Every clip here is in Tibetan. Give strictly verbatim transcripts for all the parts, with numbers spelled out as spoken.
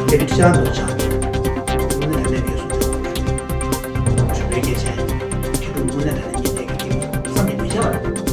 དེ་ནི་ཤར་དུ་ཆགས་ཏེ། དངོས་གནས་དྲང་གནས་ངེས་སུ་འགྲོ་དགོས་རེད། བྱོན་པའི་སྐད་ཆ་ཡིན། ཁྱེད་ཚོ་དངོས་གནས་དྲང་གནས་ངེས་གཏན་གྱི་སྐྱེ་བོ་བསམ་གྱིས་མི་ཁྱབ་པ་རེད།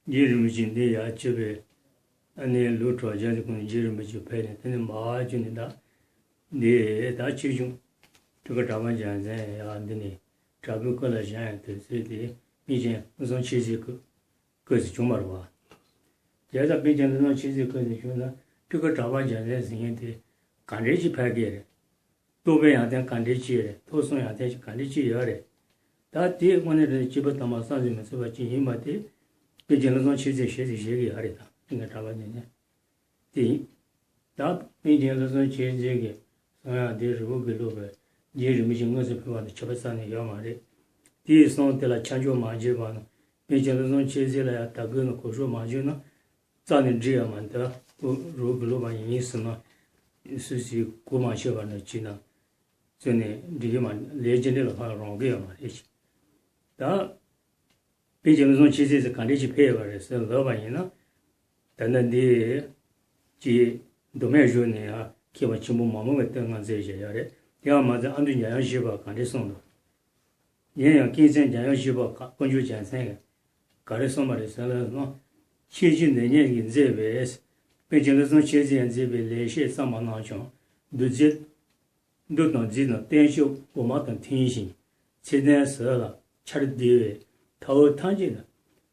རྗེ་རིན་པོ་ཆེ་འདི་ཡར་བཅར་བའི་ཨ་ནི་ལོ་དྲུག་བརྒྱ་དེ་ཁོང་རྗེ་རིན་པོ་ཆེ་ཕེབས་ནས། དེ་ནས་མར་བྱོན་ནས། ད་འདི་ད་ཆོས་སྐྱོང་སྤྲུལ་སྐུ་གྲགས་པ་རྒྱལ་མཚན་ཡར་འདི་ནས་དྲག་པོའི་སྐུ་ལ་བཞེངས་ཡག་དུས་ཚོད་དེ་པཎ་ཆེན་བློ་བཟང་མཆེད་ལྕམ་སྐུ་སྐབས་སུ་བྱུང་བ་རེད་པ། བྱས་ཙང་པཎ་ཆེན་བློ་བཟང་མཆེད་ལྕམ་སྐུ་ནས་བྱུང་ན། སྤྲུལ་སྐུ་གྲགས་པ་རྒྱལ་མཚན་ཟེར་མཁན་དེ་ག་འདྲས་ཅིག་ཕལ་སྐད་རེད། རྟོགས་པའི་ཡོན་ཏན་ག་འདྲས་ཅིག་རེད། ཐོས་བསམ་ཡོན་ཏན་ཅིག་ག་འདྲས་ཅིག་ཡོད་རེད། ད་དེ་དངོས་གནས་དྲང་གནས་སྐྱེས་བུ་དམ་པ་བསམ་གྱིས་མི་ཁྱབ་པ་ཅིག་ཡིན་པ་དེ། པཎ་ཆེན་བློ་བཟང་མཆེད་ལྕམ་ཞེས་ཟེར་བཞེས་ཀྱི་ཡོད་རེད། ད་སྤྲུལ་སྐུ་གྲགས་པ་རྒྱལ་མཚན་དེ་ཡིན། ད་པཎ་ཆེན་བློ་བཟང་མཆེད་ལྕམ་གྱི་གསུང་ཡག་དེ་རི་བོ་དགེ་ལུགས་པའི་རྗེ་རིན་པོ་ཆེ་དངོས་སུ་ཕེབས་པ་དང་ཁྱད་པར་རྩ་ནས་ཡོད་མ་རེད། དེའི་གསུང་དེ་ལ་ཆ་འཇོག་མ་བྱས་པ་ན། པཎ་ཆེན་བློ་བཟང་མཆེད་ལྕམ་ལ་ཡང་དད་གུས་དང་གུས་ཞབས་མ་བྱས་ན། རྩ་ནས་འགྲིག་ཡོད་མ་རེད། ད་ཁོ་རི་བོ་དགེ་ལུགས་པ་ཡིན་ཟེར་ན། སུས་སུས་གུས་མ་ཆོད་པ་འདྲ་བྱས་ན། རྩ་ནས་འགྲིག་གི་མ་རེད། ལས་རྒྱུ་འབྲས་ལ་ཕར་རག་གི་ཡོད་མ་རེད། ད་པཎ་ཆེན་བློ་བཟང་མཆེད་ལྕམ་ཟེར་ག་འདྲས་ཅིག་ཕེབས་ཡོད་པ་རེད་ཟེར་ལབ་པ་ཡིན་ན། ད་ལྟ་འདི་ཅིག་མདོ་སྨད་གཞུང་ནས་ཡང་མཁས་པ་ཆེན་པོ་མང་པོ་གིས་བསྟོད་བསྔགས་མཛད་བཞག་ཡོད་རེད། དེའང་མ་ཚད་ཨ་འདུས་འཇམ་དབྱངས་བཞི་པ་ག་འདྲས་གསུངས་འདུག་ཡིན་ཡང་ཀུན་མཁྱེན་འཇམ་དབྱངས་བཞི་པ་དཀོན་མཆོག་རྒྱལ་མཚན་གྱིས་ག་རེ་གསུངས་པ་རེད་ཟེར་ན། ཆོས་རྗེ་འདི་ཉིད་ཀྱིས་མཛད་པའི། པཎ་ཆེན་བློ་བཟང་མཆེད་ལྕམ་མཛད་པའི་ལེགས་བཤད་གཙང་མ་རྣམས་ཀྱང་། བདུད་རྩི་མདོ་དང་རྫས་དང་བསྟན་བཅོས་དབུ་མ་དང་མཐུན་ཞིང་། ཚིག་དོན་ཟུར་ལ་འཆར་བདེ་བས། མཐའ་དབུས་ཐམས་ཅད་ལ་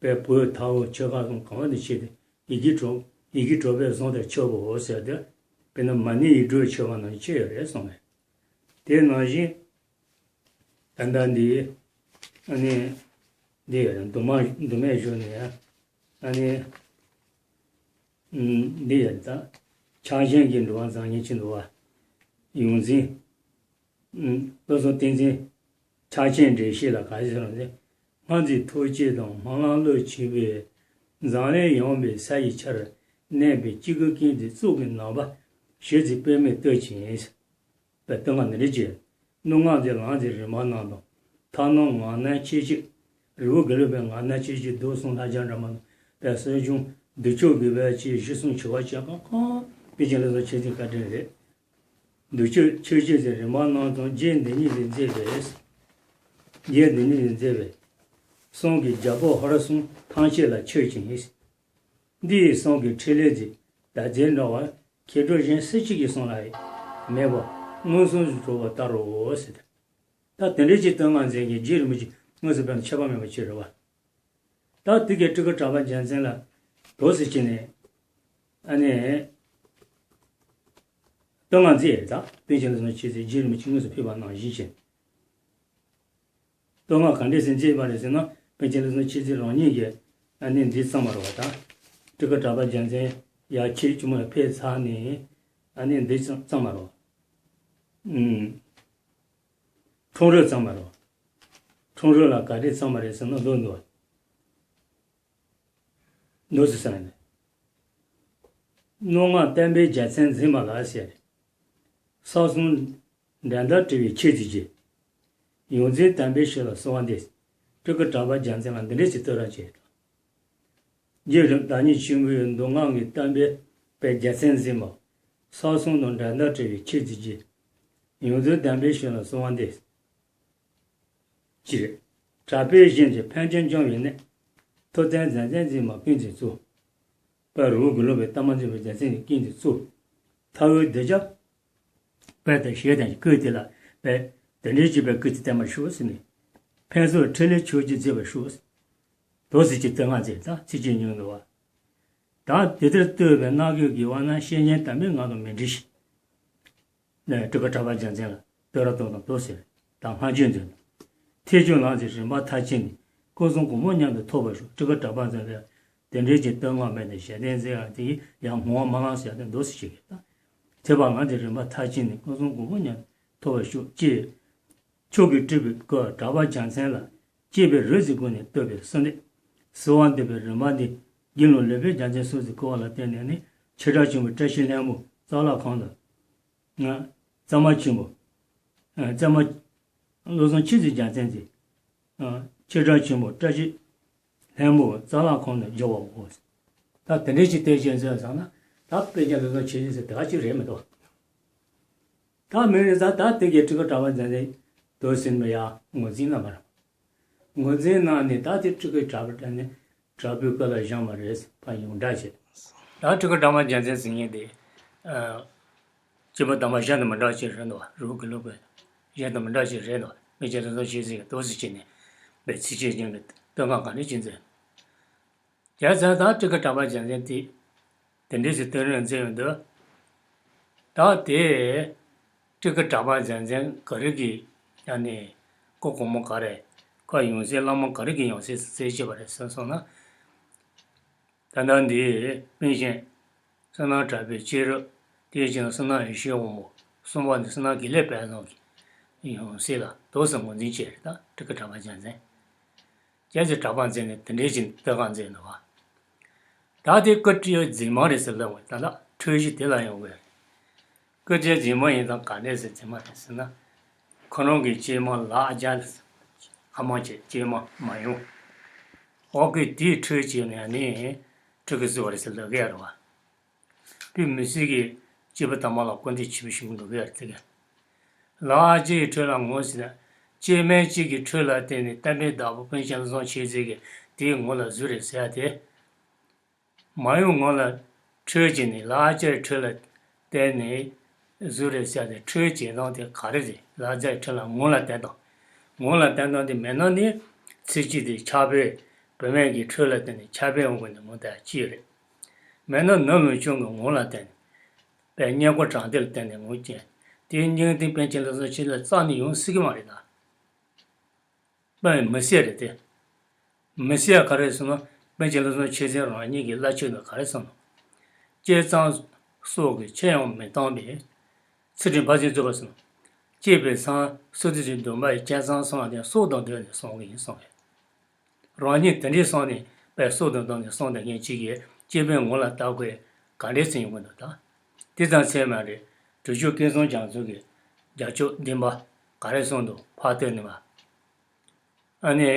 དཔལ་བོད་མཐའ་དབུས་ཆོལ་ཁ་གསུམ་གང་བ་དང་ཕྱེ་སྟེ། ཡི་གེ་དྲུག་ཡི་གེ་དྲུག་པའི་གཟུངས་དང་ཕྱག་པོ་ཟེར་ཏེ། དཔེར་ན་མ་ཎི་ཡིག་དྲུག་མཆོད་པ་ནང་བཞིན་ཡོད་རེད་གསུངས་པས། དེ་ནང་བཞིན་ད་ལྟ་འདི་ཨ་ནི་འདི་ཡོད་རེད། མདོ་མ་མདོ་སྨད་གཞུང་ནས་ཨ་ནི། འདི་ཡང་ད་ཕྱག་ཆེན་གྱི་འགྲོ་བ་མཛངས་བརྙེས་ཅི་འདུག་པ། ཡོངས་འཛིན། བློ་བཟང་བསྟན་འཛིན། ཕྱག་ཆེན་འགྲེལ་བཤད་ལ་ག་རེ་ཟེར་ན། སྔར་འཛིན་ཐུགས་བསྐྱེད་དང་སྨོན་ལམ་བློས་བྱས་པའི། མཛངས་ལས་ཡངས་པའི་ས་ཡི་ཆར། གནས་པའི་སྐྱེ་དགུའི་ཀུན་གྱི་གཙུག་གི་ནང་པ། ཞེས་ཚིག་དཔེ་མེད་བསྟོད་ཅིང་། པའི་སྟོད་སྔགས་འདི་འདྲ་བྱས། སྣོད་ལྔ་འཛིན་ལམ་འཛིན་རིམ་པ་རྣམས་དང་། ཐར་ལམ་ངག་རྣམ་ཆོས་སྤྱོད། རི་བོ་དགེ་ལུགས་པའི་ངག་རྣམ་ཆོས་སྤྱོད་བསྡུས་གསུམ་ལྷ་བརྒྱ་འདྲ་མ་དང་། པའི་གསོ་སྦྱོང་བདུད་གཅོད་དགོས་པའི་ཆོས་གཞི་གསུམ་བྱེ་བ་ཅན་གང་གང་། པཎ་ཆེན་བློ་བཟང་མཆེད་ལྕམ་བཀའ་དྲིན་རེད། བདུད་གཅོད་ཆོས་སྤྱོད་ཟེར་རིམ་པ་རྣམས་དང་། རྗེ་འདི་ཉིད་ལས་མཛད་པའི། རྗེ་འདི་ཉིད་ལས་མཛད་པའི། གསུང་གི་རྒྱལ་པོ་ཧོར་གསུམ་ཐམས་ཅད་ལ་མཆོད་ཅིང་། འདི་ཡི་གསུང་གི་ཕྲིན་ལས་ཀྱི་བདག་འཛིན་འདྲ་བ། མཁས་གྲུབ་གཞན་སུ་གཅིག་གི་གསུང་ལ་མེད་པ་མངོན་སུམ་དུ་གྲུབ་པ་ལྟར་རོ་ཟེར། ད་དེ་འདྲའི་ཅིག་བསྟོད་བསྔགས་མཛད་མཁན་རྗེ་རིན་པོ་ཆེ་དངོས་སུ་ཕེབས་ན་ཁྱད་པར་མེད་པ་ཅིག་རེད་པ། ད་དེ་གའི་སྤྲུལ་སྐུ་གྲགས་པ་རྒྱལ་མཚན་ལ་དོགས་སུ་བྱས་ནས་ཨ་ནི་བསྟོད་བསྔགས་མཛད་ཡོད་རེད། ད་པཎ་ཆེན་བློ་བཟང་མཆེད་ལྕམ་རྗེ་རིན་པོ་ཆེ་དངོས་སུ་ཕེབས་པ་ནང་བཞིན་བྱས། བསྟོད་བསྔགས་ག་འདྲས་སེ་མཛད་པ་རེད་ཟེར་ན། པཎ་ཆེན་བློ་བཟང་མཆེད་ལྕམ་རང་ཉིད་ཀྱིས་ཨ་ནི་འདི་བརྩམས་པ་རེད་པ། ད་སྤྲུལ་སྐུ་གྲགས་པ་རྒྱལ་མཚན་ཡར་ཁྱེད་ཆུ་མོ་ལ་ཕེབས་ཚར་ནས་ཨ་ནི་འདི་བརྩམས་བརྩམས་པ་རེད་པ། ཨུམ། འཁྲུངས་རབས་བརྩམས་པ་རེད་པ། འཁྲུངས་རབས་ལ་ག་འདྲས་བརྩམས་པ་རེད་ཟེར་ན། ལོ་འདུག་པ། འདུག་སེ་ཟེར་ནས། སྣོད་ལྔ་བསྟན་པའི་རྒྱལ་མཚན་འཛིན་པ་ལ་ཟེར། ས་གསུམ་འགྲན་ཟླ་བྲལ་བའི་ཁྱེད་ཀྱི་རྗེ། ཡོངས་འཛིན་དམ་པའི་ཞབས་ལ་གསོལ་བ་འདེབས། སྤྲུལ་སྐུ་གྲགས་པ་རྒྱལ་མཚན་ལ་འདི་འདྲས་ཀྱི་བསྟོད་ར་བྱས། རྗེ་རིན་བདག་ཉིད་ཆེན་པོའི་མདོ་སྔགས་ཀྱི་བསྟན་པའི་དཔལ་རྒྱལ་མཚན་འཛིན་པ། ས་གསུམ་དང་འགྲན་ཟླ་བྲལ་བའི་ཁྱེད་ཀྱི་རྗེ། ཡོངས་འཛིན་དམ་པའི་ཞབས་ལ་གསོལ་བ་འདེབས། ཅེས། གྲགས་པས་བཞེངས་ཀྱི་ཕན་ཆད་འབྱུང་བའི་གནས། ཐུབ་བསྟན་རྒྱལ་མཚན་འཛིན་པ་ཀུན་གྱི་གཙོ། དཔལ་རི་བོ་དགེ་ལུགས་པའི་བསྟན་པ་འཛིན་པའི་རྒྱལ་མཚན་གྱི་ཀུན་གྱི་གཙོ། མཐའ་དབུས་གདུལ་བྱ་དཔལ་དང་ཞལ་དང་སྐུ་དེ་ལ་དཔལ་དེ་འདྲའི་སྤྱོད་པའི་སྐུ་དེ་བསྟན་པར་ཤོག་ཟེར་ནས། ཕུན་ཚོགས་འཕྲིན་ལས་མཆོག་གྱུར་མཛད་པར་ཤོག། དོ་ཟེར་གྱི་བསྟོད་བསྔགས་མཛད། ད་ཚིགས་བཅད་ཉུང་འདུག་པ། ད་དེ་ལྟར་བསྟོད་པའི་རྣམ་འགྱུར་དགེ་བ་རྣམས། བཤེས་གཉེན་དམ་པའི་ངག་དང་མི་འབྲལ་ཞིང་། ནས་སྤྲུལ་སྐུ་གྲགས་པ་རྒྱལ་མཚན་ལ་བསྟོད་ར་བསྟོད་དང་དོ་ཟེར། ད་སྔ་འགྱུར་འདོན། ཐེག་མཆོག་ལམ་གྱི་རིམ་པ་མཐར་ཕྱིན་ནས། སྐུ་གསུམ་གོང་མ་མཉམ་དུ་ཐོབ་པར་ཤོག། སྤྲུལ་སྐུ་གྲགས་པ་རྒྱལ་མཚན་ལ། དེ་འདྲའི་ཅིག་བསྟོད་བསྔགས་སྨྲས་ཏེ་ཞལ་ཏིང་འཛིན་ཡང་དེ་ཡང་མོ་བ་མ་ལང་ཟེར་ཡང་དེ་འདུག་སེ་བྱེད་ཀྱི་ད། ཐེག་པ་ལམ་གྱི་རིམ་པ་མཐར་ཕྱིན་ནས་སྐུ་གསུམ་གོ་འཕང་མཉམ་ཐོབ་པར་ཤོག་ཅེས། མཆོག་གི་སྤྲུལ་པའི་སྐུ་གྲགས་པ་རྒྱལ་མཚན་ལ། གཅེས་པའི་རིགས་ཀྱི་སྒོ་ནས་བསྟོད་པའི་གསོལ་འདེབས། གསོལ་བ་འདེབས་པའི་རིམ་པ་འདི། དགེ་སློང་ལེགས་པའི་རྒྱལ་མཚན་སོགས་ཀྱིས་བསྐུལ་བ་ལ་བརྟེན་ནས་ནི། ཆེ་ཁྲ་ཆེན་པོ་བཀྲ་ཤིས་ལྷ་མོ་རྩ་ལག་ཁང་དུ། ང་། གཙང་མ་ཆེན་པོ། ཨ། གཙང་མ། བློ་བཟང་མཆེད་མཚོའི་རྒྱལ་མཚན་གྱི། ཨ། ཆེ་ཁྲ་ཆེན་པོ་བཀྲ་ཤིས་ལྷ་མོ་རྩ་ལག་ཁང་དུ་བསྒྱུར་བའོ། ད་དེ་འདྲའི་ཅིག་བསྟན་བཤད་མཛད་ཙང་ན། ད་དཔེ་རྒྱ་བློ་བཟང་མཆེད་མཚོ་ཟེར་དེ་ག་ཅིག་རེད་མི་འདུག་ད་མིང་རེ་ཟ་ད་དེ་གའི་སྤྲུལ་སྐུ་གྲགས་པ་མཛད་མཛད་དུ་ཟིན་པ་ཡ་ངོས་འཛིན་གནང་བ་རེད། ངོས་འཛིན་གནང་ནས་ད་དེ་སྤྲུལ་སྐུ་གྲགས་པ་དྲན་ནས་དྲག་པོའི་སྐུ་ལ་བཞེངས་པ་རེད་ཕར་ཡོངས་གྲགས་བྱས། ད་སྤྲུལ་སྐུ་གྲགས་པ་རྒྱལ་མཚན་ཟེར་མཁན་དེ། ཨ། སྐྱེས་བུ་དམ་པ་གཞན་དང་མི་འདྲ་བ་ཅིག་རེད་འདུག་རུ་གི་ལུགས་པའི་གཞན་དང་མི་འདྲ་བ་ཅིག་རེད་འདུག་མི་ཁྱེད་རང་ཚོ་ཤེས་ཟིན་ཏོག་ཙམ་བྱས་ནས་པའི་ཚིགས་བཅད་ཅན་གྱི་བསྟོད་བསྔགས་གང་རེ་ཅི་མཛད། རྒྱལ་མཚན་དང་སྤྲུལ་སྐུ་གྲགས་པ་རྒྱལ་མཚན་དེ། དེ་འདྲའི་ཞིག་བསྟོད་ར་མཛད་ཡོང་དུས། ད་དེ། སྤྲུལ་སྐུ་གྲགས་པ་རྒྱལ་མཚན་ག་རེ་གི། ཡང་ནས། སྐུ་གོང་མ་ག་རེ། ཁོ་ཡང་སྲིད་བླ་མ་ག་རེ་གི་ཡང་སྲིད་སུ་བཙལ་བྱས་པ་རེད་ཟེར་སོང་ན། ད་ལྟ་འདི་པཎ་ཆེན་བསོད་ནམས་གྲགས་པའི་སྐྱེས་རབས་དེ་བཞིན་བསོད་ནམས་ཡེ་ཤེས་དབང་པོ་གསུམ་པ་ནི་བསོད་ནམས་དགེ་ལེགས་དཔལ་བཟང་གི་ཡང་སྲིད་ལ་དོགས་སུ་ངོས་འཛིན་བྱས་རེད་ད་སྤྲུལ་སྐུ་གྲགས་པ་རྒྱལ་མཚན། རྒྱལ་གྱི་གྲགས་པ་མཛད་ནས་དེ་འདྲའི་ཅིག་བསྟོད་བསྔགས་མཛད་འདུག་བ། ད་དེ་སྐུ་བགྲེས་རྫུན་མ་རེད་ཟེར་ལབ་འོང་ད་ལྟ་འཕྲོས་གཞི་དེ་ལ་ཡོང་བས། སྐུ་བགྲེས་རྫུན་མ་ཡིན་ཙང་ག་འདྲས་ཟེར་རྫུན་མ་རེད་ཟེར་ན། ཁོ་རང་གི་སྐྱེས་མ་ལག་རྒྱ་ལ་ཟེར། ཨ་མ་བྱས་སྐྱེས་མ་མ་ཡོང་། འོ་གི་དེའི་འཕྲོས་བྱས་ནས་ནི་སྤྲུལ་སྐུ་བཟོས་པ་རེད་ཟེར་ལབ་གི་ཡ་རེད་བ། དཔེ་མི་སྲིད་ཀྱི་སྐྱེས་བུ་དམ་པ་ལ་སྐུར་འདེབས་ཆེ་བོ་ཞིག་འགྲོ་གི་ཡ་རེད་དེ་ག་ལག་གཅིག་གི་ཁྲོད་ལ་ངོ་ཟེར་ན། སྐྱེས་དམན་གཅིག་གི་ཁྲོད་ལ་བརྟེན་ནས་བསྟན་པའི་བདག་པོ་པཎ་ཆེན་བློ་བཟང་མཆེད་ཟེར་གྱི་དེའི་ངོ་ལ་བཟོས་རེད་ཟེར་ཡ་དེ། མ་ཡུམ་ངོ་ལ་འཕྲོས་བྱས་ནས་ལག་ཅིག་ཁྲོད་ལ་བརྟེན་ནས་བཟོས་རེད་ཟེར་ཏེ་འཕྲོས་བྱེད་སྟངས་དེ་ག་རེ་རེད། ལག་ཅིག་ཁྲོད་ལ་ངོ་ལ་བརྟེན་དང་། ངོ་ལ་བརྟེན་སྟངས་དེ་མེད་ན་ནི་ཚིག་གཅིག་དེ་ཕྱག་དཔེ་བུད་མེད་ཀྱི་ཁྲོད་ལ་བརྟེན་ནས་ཕྱག་དཔེ་འོང་དགོས་ནི་མོ་དེ་གཅིག་རེད། མེད་ན་ནུབ་ལུང་ཆུང་གི་ངོ་ལ་བརྟེན་ནས་པའི་སྙན་ཁོ་དྲང་དེ་ལ་བརྟེན་ནས་ངོ་བཅད། དེའི་སྙིང་ཐིག་པཎ་ཆེན་བློ་བཟང་མཆེད་ལ་རྩ་ནས་ཡོང་སྲིད་ཀྱི་མ་རེད་ད། པའི་མི་སེར་རེད་དེ། མི་སེར་ག་རེ་སོང་ན་པཎ་ཆེན་བློ་བཟང་མཆེད་རང་ཉིད་ཀྱི་བླ་ཆོས་ནང་ག་རེ་གསུངས་ནོ། བསྐྱེད་མཚམས་སྲོག་གི་ཆེ་ཡང་མི་གཏོང་བའི། ཚུལ་ཁྲིམས་ཕར་ཕྱིན་རྩོད་པ་སོང་། བསྐྱེད་པའི་མཚམས་སོ་ཐར་གྱི་སྡོམ་པ་ཡི་བསྐྱེད་མཚམས་སོང་བ་དེ་སྲོག་དང་བསྡོས་ནས་སྲུང་གི་ཡིན་གསུངས་པས། རང་ཉིད་དེ་འདྲའི་སོང་ནས་པའི་སྲོག་དང་བསྡོས་ནས་སྲུང་དང་ངེད་ཅིག་གིས་སྐྱེས་པའི་ངོ་ལ་བལྟ་དགོས་ག་འདྲའི་ཚེ་ཡོང་གི་འདུག་ད། དེ་ཙམ་ཚད་མ་རེད། གྲུབ་ཆོས་སྐལ་བཟང་རྒྱ་མཚོ་གིས་རྒྱལ་མཆོག་བདེན་པ་ག་རེ་གསུངས་འདུག་ཕར་བལྟས་ནས་མ། ཨ་ནི།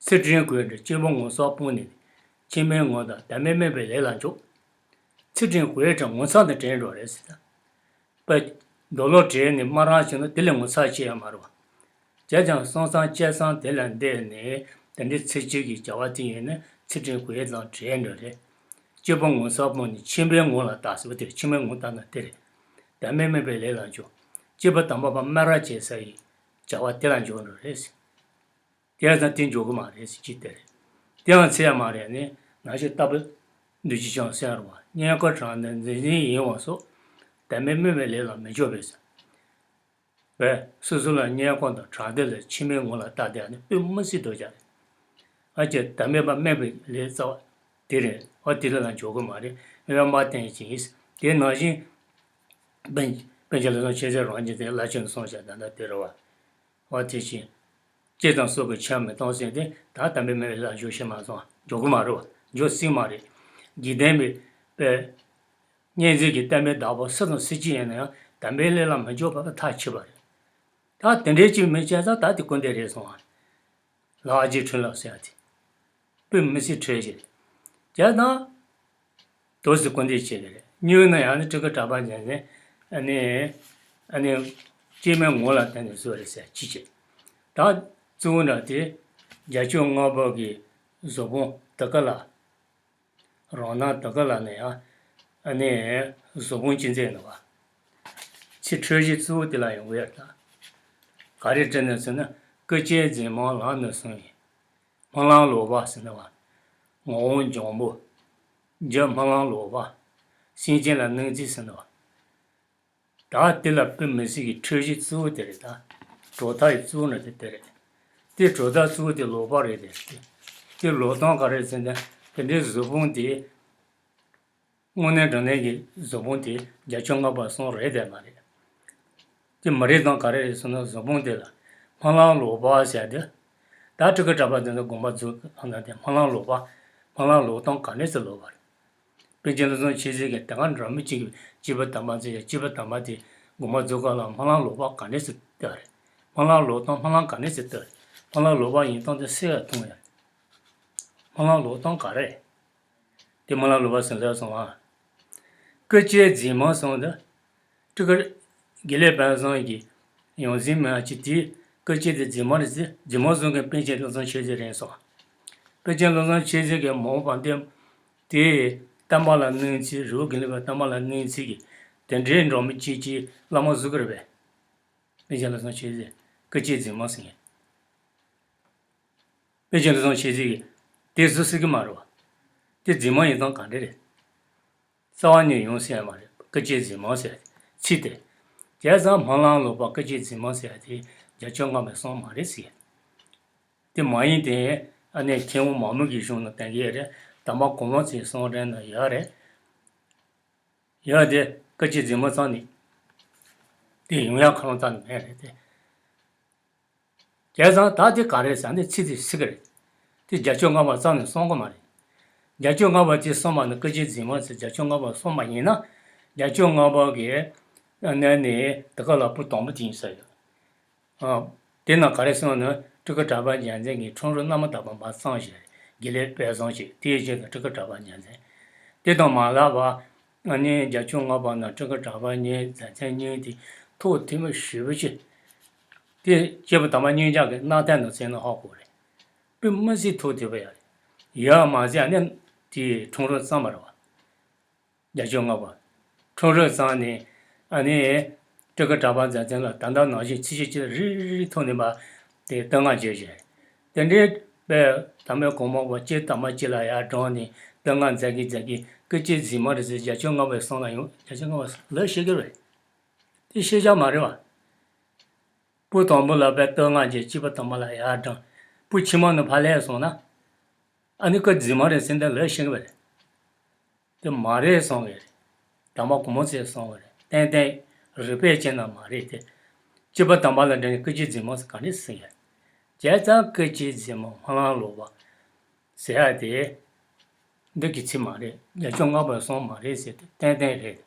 ཚུལ་ཁྲིམས་གོས་འདྲ་སྐྱེས་བུ་ངོ་ཚ་སྤངས་ནས། ཕྱི་མའི་ངོ་དང་དམ་པའི་དམན་པའི་ལས་ལ་འཇུག་ཚུལ་ཁྲིམས་གོས་འདྲ་ངོ་ཚ་དང་བྲལ་འགྲོ་རེད་ཟེར་ད། པ། རྡོ་ལོག་བྲལ་ནས་སྨ་ར་བྱུང་ན་དེ་ལས་ངོ་ཚ་ཆེ་ཡ་མ་རེད་བ། བྱས་ཀྱང་སོང་ཙང་བཅད་ཙང་དེ་ལ་འདས་ནས་དེ་འདྲའི་ཚེ་གཅིག་གི་བྱ་བ་དེ་ཡིན་ན་ཚུལ་ཁྲིམས་གོས་དང་བྲལ་འགྲོ་རེད། སྐྱེས་བུ་ངོ་ཚ་སྤངས་ནས་ཕྱི་མའི་ངོ་ལ་བལྟ་ཟེར་བ་དེ་ཕྱི་མའི་ངོ་བལྟ་ན་དེ་རེད། དམ་པའི་དམན་པའི་ལས་ལ་འཇུག་སྐྱེས་བུ་དམ་པ་པ་སྨ་ར་བྱེད་ས་ཡི་བྱ་བ་དེ་ལ་འཇུག་འགྲོ་རེད། དེ་ཡང་ཙང་དེ་འཇོག་གི་མ་རེད་ཟེར་གྱི་དེ་རེད། དེའང་ཚེ་ཡ་མ་རེད་ནི་ན་ཞིག་ལྟ་བུ་འདུ་བྱེད་ཅང་གསལ་རུང་བ་སྙན་ཁོ་དྲང་དང་འཛིན་འཛིན་ཡིན་བ་སོགས་དམ་པའི་དམན་པའི་ལས་ལ་མི་འཇོག་པས་ཟེར། བས་སོ་སོ་ལ་སྙན་ཁོ་དང་དྲང་དེ་ལ་ཕྱི་མའི་ངོ་ལ་ལྟ་དེ་ནི་དཔེ་མི་སྲིད་དོ་ཅག་རེད། ཨ་ཅེ་དམ་པའི་པ་དམན་པའི་ལས་རྩ་བ་དེ་རེད། ཨ་དེ་ལ་ལ་འཇོག་གི་མ་རེད། དབེན་པ་བསྟེན་ཅིང་ཡིན། དེ་ནང་བཞིན་པཎ་པཎ་ཆེན་བློ་བཟང་མཆེད་རྫོགས་རང་བཞིན་དེ་བླ་ཆེན་གསུངས་བྱ་ད་ལྟ་དེ་རེད་བ། འོ་དེ་བཞིན། བསྐྱེད་དང་སྲོག་གི་ཆེ་མི་གཏོང་ཟེར་ཏེ་ད་དམ་པའི་དམན་པའི་ལས་ལ་འཇོག་ཤེས་མ་སོང་འཇོག་གི་མ་རེད་བ། འཇོག་སྲིད་མ་རེད། འཇིག་རྟེན་པའི་པའི་གཉན་འཛིན་གྱི་བསྟན་པའི་བདག་པོ་སུ་དང་སུ་གཅིག་ཡིན་ན་ཡང་དམ་པའི་ལས་ལ་མི་འཇོག་པ་ལ་ཐག་ཆོད་པ་རེད། ད་དེ་འདྲའི་གཅིག་མི་བྱས་ཙང་ད་དེ་སྐུར་འདེབས་རེད་སོང་བ། ལག་རྗེས་ཁྲོལ་ལ་ཟེར་ཡ་དེ། དཔེ་མི་སྲིད་ཁྲོལ་ཞིག་རེད། བྱས་ཙང་། དོ་སི་ཀུན་དེ་བྱེད་ཀྱི་རེད། སྨྱུང་ན་ཡང་ནི་སྤྲུལ་སྐུ་གྲགས་པ་ཉན་ནས་ཨ་ནི་ཨ་ནི་སྐྱེས་མའི་ངོ་ལ་བལྟས་ནས་བཟོས་རེད་ཟེར་ཅི་བྱེད། ད་གཙོ་བོ་འདྲ་དེ་རྒྱལ་མཆོག་ལྔ་པོ་གི་གཟུགས་ཕུང་དེ་ཀ་ལ་རང་སྣང་དེ་ཀ་ལ་ནི་ཡང་ཨ་ནི་གཟུགས་ཕུང་ཅི་མཛད་ནི་བ། ཚིག་འཕྲོས་གཞི་གཙོ་བོ་དེ་ལ་ཡོང་གི་ཡོད་ད། ག་རེ་བྲིས་ནས་ཟེར་ན་སྐུ་སྐྱེ་འཛིན་མ་ལག་ན་གསུམ་ཡིན། སྨོན་ལམ་ལོག་པ་ཟེར་ནི་བ། ངག་དབང་འཇམ་པོ། རྒྱུ་སྨོན་ལམ་ལོག་པ། སེམས་ཅན་ལ་གནོད་འཚེ་ཟེར་ནི་བ། ད་དེ་ལ་དཔེ་མི་སྲིད་ཀྱི་འཕྲོས་གཞི་གཙོ་བོ་དེ་རེད་ད། གྲོལ་ཐབས་ཀྱི་གཙོ་བོ་ནི་དེ་དེ་རེད། དེ་གྲོལ་ཐབས་གཙོ་བོ་དེ་ལོག་པ་རེད་དེ། དེ་ལོག་སྟངས་ག་རེ་ཟེར་ན། དེ་འདྲའི་གཟུགས་ཕུང་དེ། དངོས་གནས་དྲང་གནས་ཀྱི་གཟུགས་ཕུང་དེ་བརྒྱ་ཆ་ལྔ་པ་གསུམ་རེད་དེ་མ་རེད། དེ་མ་རེད་དང་ག་རེ་རེད་ཟེར་ན། གཟུགས་ཕུང་དེ་ལ་སྨོན་ལམ་ལོག་པ་ཟེར་ཏེ། ད་སྤྲུལ་སྐུ་གྲགས་པ་དེ་ཚོ་དགོངས་པ་རྫོགས་ལ་དེ་སྨོན་ལམ་ལོག་པ། སྨོན་ལམ་ལོག་སྟངས་ག་འདྲ་ཞིག་ལོག་པ་རེད། པཎ་ཆེན་བློ་བཟང་མཆོག་སྲིད་ཀྱི་དེ་ག་འདྲ་མི་གཅིག་གིས་སྐྱེས་བུ་དམ་པ་ཚོས་སྐྱེས་བུ་དམ་པ་དེ་དགོངས་པ་རྫོགས་སྐབས་ལ་སྨོན་ལམ་ལོག་པ་ག་འདྲ་ཞིག་བཏབ་རེད། སྨོན་ལམ་ལོག་སྟངས་སྨོན་ལམ་ག་འདྲ་ཞིག་བཏབ་རེད། སྨོན་ལམ་ལོག་པ་ཡིན་སྟངས་དེ་གསལ་བ་མཐོང་ཡ་རེད། སྨོན་ལམ་ལོག་སྟངས་ག་རེ། དེ་སྨོན་ལམ་ལོག་པ་ཟེར་ལབ་སོང་ཨ། སྐུ་སྐྱེ་རྫུན་མ་སོང་དུ། སྤྲུལ་སྐུ་དགེ་ལེགས་དཔལ་བཟང་གི་ཡོངས་འཛིན་མ་ཅི་དེའི་སྐུ་སྐྱེ་དེ་རྫུན་མ་རེད་ཟེར། རྫུན་མ་བཟོ་མཁན་པཎ་ཆེན་བློ་བཟང་མཆོག་སྲིད་རེད་སོང་། པཎ་ཆེན་བློ་བཟང་མཆོག་སྲིད་ཀྱི་མ་འོངས་པ་འདི། དེ་བསྟན་པ་ལ་གནོད་འཚེ། རི་བོ་དགེ་ལུགས་པའི་བསྟན་པ་ལ་གནོད་འཚེ་གི་དེ་འདྲའི་འགྲོ་མི་གཅིག་གིས་བླ་མ་བཟོ་གི་རེད་པས། པཎ་ཆེན་བློ་བཟང་མཆོག་སྲིད་སྐུ་སྐྱེ་རྫུན་མ་ཟེར་མཁན། པཎ་ཆེན་བློ་བཟང་མཆོག་སྲིད་ཀྱིས་དེ་བཟོ་སྲིད་ཀྱི་མ་རེད་བ། དེ་རྫུན་མ་ཡིན་སྟངས་ག་འདྲ་རེད། རྩ་བ་ནས་ཡོང་སྲིད་ཡ་མ་རེད། སྐུ་སྐྱེ་རྫུན་མ་ཟེར་ཚིག་དེ། བྱས་ཙང་སྨོན་ལམ་ལོག་པ་སྐུ་སྐྱེ་རྫུན་མ་ཟེར་ཡ་དེ་བརྒྱ་ཆ་ལྔ་པའི་གསུང་མ་རེད་ཟེར། དེ་མ་ཡིན་དེ། ཨ་ནི་མཁན་པོ་མ་མོ་གི་གཞུང་ན་བསྟན་གྱི་ཡོད་རེད། དམ་པ་གོང་མ་ཚོའི་གསུང་རེད་ན་ཡོད་རེད། ཡོད་དེ་སྐུ་སྐྱེ་རྫུན་མ་རྩ་ནས་དེ་ཡོང་ཡ་ཁ་ལོང་རྩ་ནས་མེད་རེད་དེ། བྱས་ཙང་ད་དེ་ག་རེ་ཟེར་ན་ཚིག་དེ་སྲིད་ཀྱི་རེད། དེ་བརྒྱ་ཆ་ལྔ་པ་རྩ་ནས་གསུང་གི་མ་རེད། བརྒྱ་ཆ་ལྔ་པ་དེ་གསུངས་པ་ནི་སྐུ་སྐྱེ་རྫུན་མ་ཟེར་བརྒྱ་ཆ་ལྔ་པ་གསུངས་པ་ཡིན་ན། བརྒྱ་ཆ་ལྔ་པ་གི་གནས་ནས་དེ་ག་ལ་བུ་དང་པོ་དེ་ཡིན་ས་ཡོད། ཨ། དེ་ན་ག་རེ་གསུངས་ན། སྤྲུལ་སྐུ་གྲགས་པ་རྒྱལ་མཚན་གྱི་འཁྲུངས་རབས་རྣམ་པར་དག་པ་མ་གསུངས་ཤིང་། དགེ་ལེགས་དཔལ་བཟང་ཞེས། དེའི་རྗེས་སུ་སྤྲུལ་སྐུ་གྲགས་པ་རྒྱལ་མཚན། དེ་དང་མ་ལབ་པ། ཨ་ནི་བརྒྱ་ཆ་ལྔ་པ་ན་སྤྲུལ་སྐུ་གྲགས་པ་གཉིས་རྒྱལ་མཚན་གཉིས་དེ་ཐུགས་མཐུན་པོ་ཞེ་པོ་ཅིག་དེ་སྐྱེས་བུ་དམ་པ་སྙིང་རྗེ་གི་རྣམ་ཐར་ནང་གསན་ན་ཧ་གོ་རེད། དཔེ་མི་སྲིད་ཐུགས་མཐུན་པོ་ཡོད་རེད། ཡོད་མ་ཟད་ནི་དེའི་འཁྲུངས་རབས་གཙང་མ་རེད་བ། བརྒྱ་ཆ་ལྔ་པ། འཁྲུངས་རབས་གཙང་ནས། ཨ་ནི། སྤྲུལ་སྐུ་གྲགས་པ་རྒྱལ་མཚན་ལ་ད་ལྟ་ནང་བཞིན་ཚེས་བཅུ་གཅིག་རེ་རེ་ཐོག་ནས་མ་དེ་བསྟོད་བསྔགས་བྱས་བྱས། དེ་འདྲའི་དཔེ་དམ་པའི་གོང་མ་བ་སྐྱེས་དམ་པ་སྐྱེས་ལ་ཡར་དྲངས་ནས་བསྟོད་བསྔགས་མཛད་ཀྱི་མཛད་ཀྱི་སྐུ་སྐྱེ་རྫུན་མ་རེད་ཟེར་བརྒྱ་ཆ་ལྔ་པའི་གསུང་ལ་ཡོང་བརྒྱ་ཆ་ལྔ་པ་ལབ་ཤེས་ཀྱི་རེད། དེ་ཤེས་བྱ་མ་རེད་བ། བུ་དང་པོ་ལ་དཔེ་བསྟོད་བསྔགས་བྱས་སྐྱེས་བུ་དམ་པ་ལ་ཡར་དྲངས། བུ་ཕྱི་མ་ནི་ཕར་ལས་སོང་ན། ཨ་ནི་སྐུ་རྫུན་མ་རེད་ཟེར་འདི་ལབ་ཤེས་ཀྱི་རེད། དེ་མ་རེད་གསུང་གི་རེད། དམ་པ་གོང་མ་ཚོས་གསུང་གི་རེད། ཏན་ཏན་རིགས་པས་དཔྱད་ན་མ་རེད་དེ། སྐྱེས་བུ་དམ་པ་ལ་འདྲ་ནི་སྐུ་སྐྱེ་རྫུན་མ་ཟེར་ག་ནས་ཟེར་ཡ། བྱས་ཙང་སྐུ་སྐྱེ་རྫུན་མ་སྨོན་ལམ་ལོག་པ་ཟེར་ཡ་དེ། འདི་གི་ཚིག་མ་རེད། བརྒྱ་ཆ་ལྔ་པའི་གསུང་མ་རེད་ཟེར་དེ་ཏན་ཏན་རེད།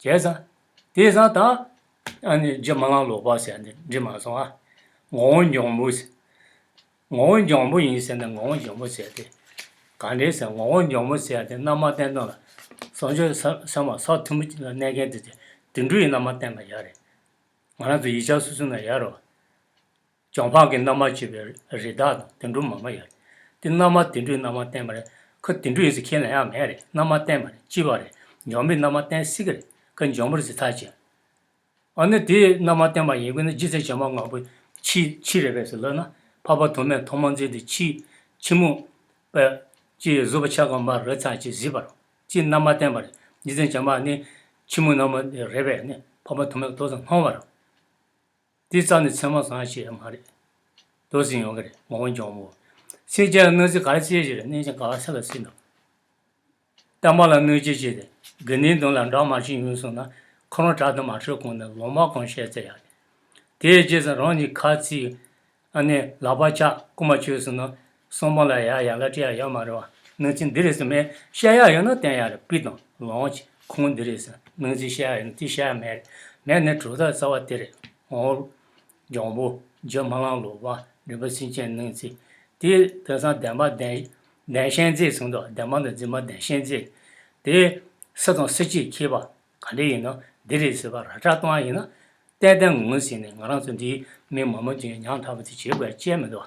བྱས་ཙང་། དེ་ཙང་ད། ཨ་ནི་རྗེ་སྨོན་ལམ་ལོག་པ་ཟེར་ནས་འགྲིག་མ་སོང་ཨ། ངག་དབང་འཇམ་པོ་ཟེར། ངག་དབང་འཇམ་པོ་ཡིན་ཟེར་ནས་ངག་དབང་འཇམ་པོ་ཟེར་ཏེ། ག་འདྲས་ཟེར་ངག་དབང་འཇམ་པོ་ཟེར་ཏེ་རྣམ་པར་བསྟན་སྟངས་ལ། བཟང་སྤྱོད་ས་ས་མ་ས་མཐོན་པོ་ཅིག་ལ་གནས་མཁན་དེ་དེ་དོན་གྲུབ་ཡི་རྣམ་པར་བསྟན་པ་ཡག་རེད། ང་རང་ཚོ་ཡིག་ཆ་སོ་སོ་ན་ཡག་རོ། བྱང་འཕགས་ཀྱི་རྣམ་པར་བཅད་པའི་རི་དྭགས་དང་དོན་གྲུབ་མ་མ་ཡོད། དེ་རྣམ་པ་དོན་གྲུབ་རྣམ་པར་བསྟན་པ་རེད། ཁོ་དོན་གྲུབ་ཡིན་ཟེར་ཁས་ལེན་ཡག་མེད་རེད། རྣམ་པར་བསྟན་པ་རེད། སྤྱི་པ་རེད། འཇམ་པའི་རྣམ་པར་བསྟན་སྲིད་ཀྱི་རེད། ཁོ་འཇམ་པོ་རེད་ཟེར་ཐག་བཅད། ཨ་ནི་དེའི་རྣམ་པར་བསྟན་པ་ཡིན་དགོས་ན་རྗེ་བཙུན་བྱམས་པ་ལྔ་པོ་ཁྱི་ཁྱི་རེད་པས་ཟེར་ལབ་ན། འཕགས་པ་ཐོགས་མེད་ཐོག་མ་འཛིན་དེ་ཁྱི་ཁྱི་མོ་པས་ཅི་གཟུགས་པོ་ཆ་གང་པ་རི་ཚ་ཅི་གཟིགས་པར་ཅི་རྣམ་པར་བསྟན་པ་རེད། རྗེ་བཙུན་བྱམས་པ་ནི་ཁྱི་མོ་རྣམ་པ་རེད་པས་ནི་འཕགས་པ་ཐོགས་མེད་ཏོག་ཙམ་སྣང་བར། དེ་རྩ་ནས་ཚད་མ་བཟང་ཞིག་མ་རེད། དོ་ཟིན་ཡོང་གི་རེད། ངག་དབང་འཇམ་པོ། སེམས་ཅན་གནོད་འཚེ་ག་རེ་བྱེད་ཀྱི་རེད། གནོད་སྦྱིན་ག་བ་ས་ལ་སྲིད་འདུག་བསྟན་པ་ལ་གནོད་སྐྱེལ་བྱེད་དེ། དགེ་འདུན་དོན་ལ་འདྲ་མ་བྱེད་ཡོང་སོང་ན། ཁོ་རང་དྲག་ཏུ་མ་ཁྲོས་གོང་ནས་ལོང་མ་གང་བཤད་ཚེ་ཡག་རེད། དེའི་རྗེས་སུ་རང་ཉིད་ཁ་ཚིག་ཨ་ནི་ལག་པ་ཆག་རྐུ་མ་བྱོས་སོང་ན། གསང་བ་ལ་ཡ་ཡ་ལ་སྤྲད་ཡ་ཡོད་མ་རེད་བ། གནོད་འཚེ་འདི་རེད་ཟེར་མེད་བཤད་ཡ་ཡོད་ན་བསྟན་ཡ་རེད། པི་དང་ལོང་ཅི་ཁུངས་འདི་རེད་ཟེར་གནོད་འཚེ་བཤད་ཡ་ཡོད་ན་དེ་བཤད་ཡ་མེད་རེད། མེད་ནས་གྲུབ་མཐའ་རྩ་བ་དེ་རེད། འོ། འཇམ་པོ། རྗེ་སྨོན་ལམ་ལོག་པ། འདྲེན་པ་སེམས་ཅན་གནོད་འཚེ། དེ་དེང་སང་བདེན་པ་བདེན་བདེན་ཞེན་རྫས་ཟེར་འདུག་བདེན་པ་དང་རྫུན་མ་བདེན་ཞེན་རྫས། དེ་སུ་དང་སུ་གཅིག་མཁས་པ་ག་འདྲ་ཡིན་ན་འདི་རེད་ཟེར་བ་ར་སྤྲོད་གཏོང་བ་ཡིན་ན། ཏན་ཏན་ངོས་ཟིན་ནས་ང་རང་ཚོ་འདིའི་མི་མང་པོ་དེ་ཉམ་ཐག་པ་དེ་བྱེད་དགོས་ཡ་ཅི་ཡང་མི་འདུག